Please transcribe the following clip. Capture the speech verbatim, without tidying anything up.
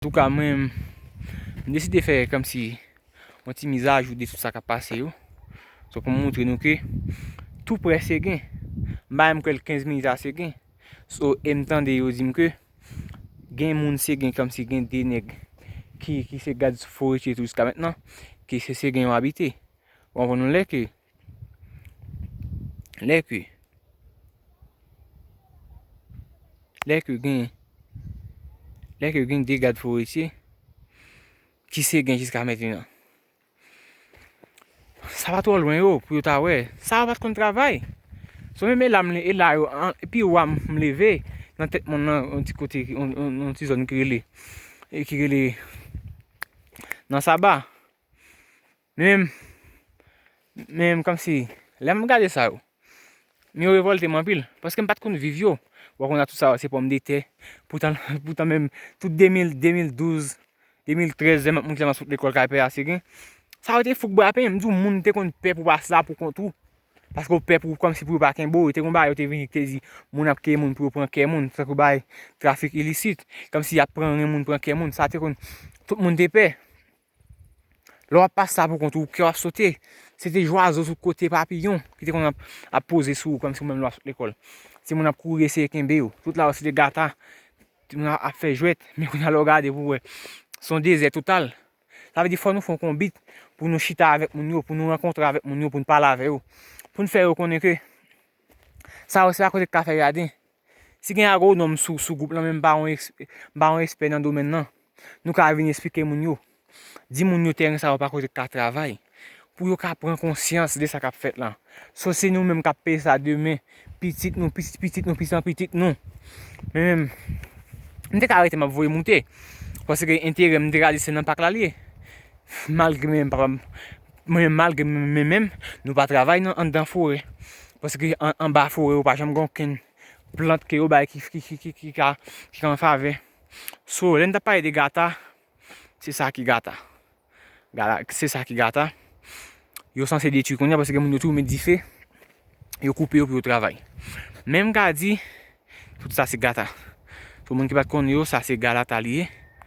Antouka, mwen, m deside fè kòmsi yon ti mizajou de tout sa k ap pase yo. So, pou m montre nou ke tou prè Segen. M pa menm kwè l kenz minit a Segen. So, e m tande yo di m ke gen moun Segen, kòmsi gen de nèg ki, ki se gad foretye tou jiska mentnan, ki se Segen yo abite. Ou konprann, lè ke, lè ke, lè ke gen, lè ke gen de gad foretye ki Segen jiska mentnan. Sa pa twò lwen yo, pou yo ta wè. Sa yo pa t konn travay. So, menm e la m le-, e la yo, an, epi wa m leve nan tèt mòn nan, yon ti kote, yon, yon, yon ti zòn ki rele, e ki rele nan Saba. Men menm, men menm kòmsi, lè m gade sa yo, men yo revòlte m anpil, paske m pa t konn viv yo. Ou konn a tout sa yo, se pòmdetè. Poutan, poutan menm, tout de mil, de mil douz, de mil trèz, lè m ap monte, lè m ap sot lekòl kay pè a Segen. Sa yo te fouk bra pen, m di w, moun te konn pè pou pase la pou kont ou. Paske w pè pou, kòmsi pou yo pa kenbe w. Te gon bagay yo te vini ki te di, moun ap keye moun pou yo pran kè moun. Tankou bagay trafik ilisit. Kòmsi y ap pran ren moun, pran kè moun. Sa te konn, tout moun te pè. Lè w ap pase la pou kont ou, kè w ap sote. Se te zwazo sou kote, papiyon, ki te konn ap, ap poze sou ou, kòmsi ou menm lè w ap sot lekòl. Timoun ap kouri eseye kenbe yo. Tout la yo se te gata. Timoun ap, ap fè jwèt. Men kounye a lè w gade pou w wè, se yon dezè total. Sa vle di fò nou fè yon konbit pou nou chita avèk moun yo, pou nou rankontre avèk moun yo, pou n pale avè yo. Pou n fè yo konnen ke sa yo se pa kote k ka fè jaden. Si gen agwonòm sou, sou gwoup lan, men m pa yon eks-, m pa yon ekspè nan domèn nan. Nou ka vin esplike moun yo. Di moun yo tèren sa yo pa kote k ka travay. Pou yo ka pran konsyans de sa k ap fèt la. So se nou menm k ap peye sa demen. Pitit nou, pitit pitit nou, pitit pitit nou. Men menm, m te ka rete m ap voye moute. Paske enterè m te ka di se nan pak la l ye. Malgre men menm papa m, mwen menm malgre men menm, nou pa travay nan, anndan forè. Paske an, anba forè yo pa janm gen okenn plant ke yo bay ki, ki, ki, ki, ki ka, ki ka an favè. So, lè n t ap pale de gata, se sa ki gata. Gata, se sa ki gata. Yo sanse detwi kounye a paske moun yo tou met dife, yo koupe yo pou yo travay. Men m ka di, tout sa se gata. Pou moun ki pa t konn yo, sa se galata li ye.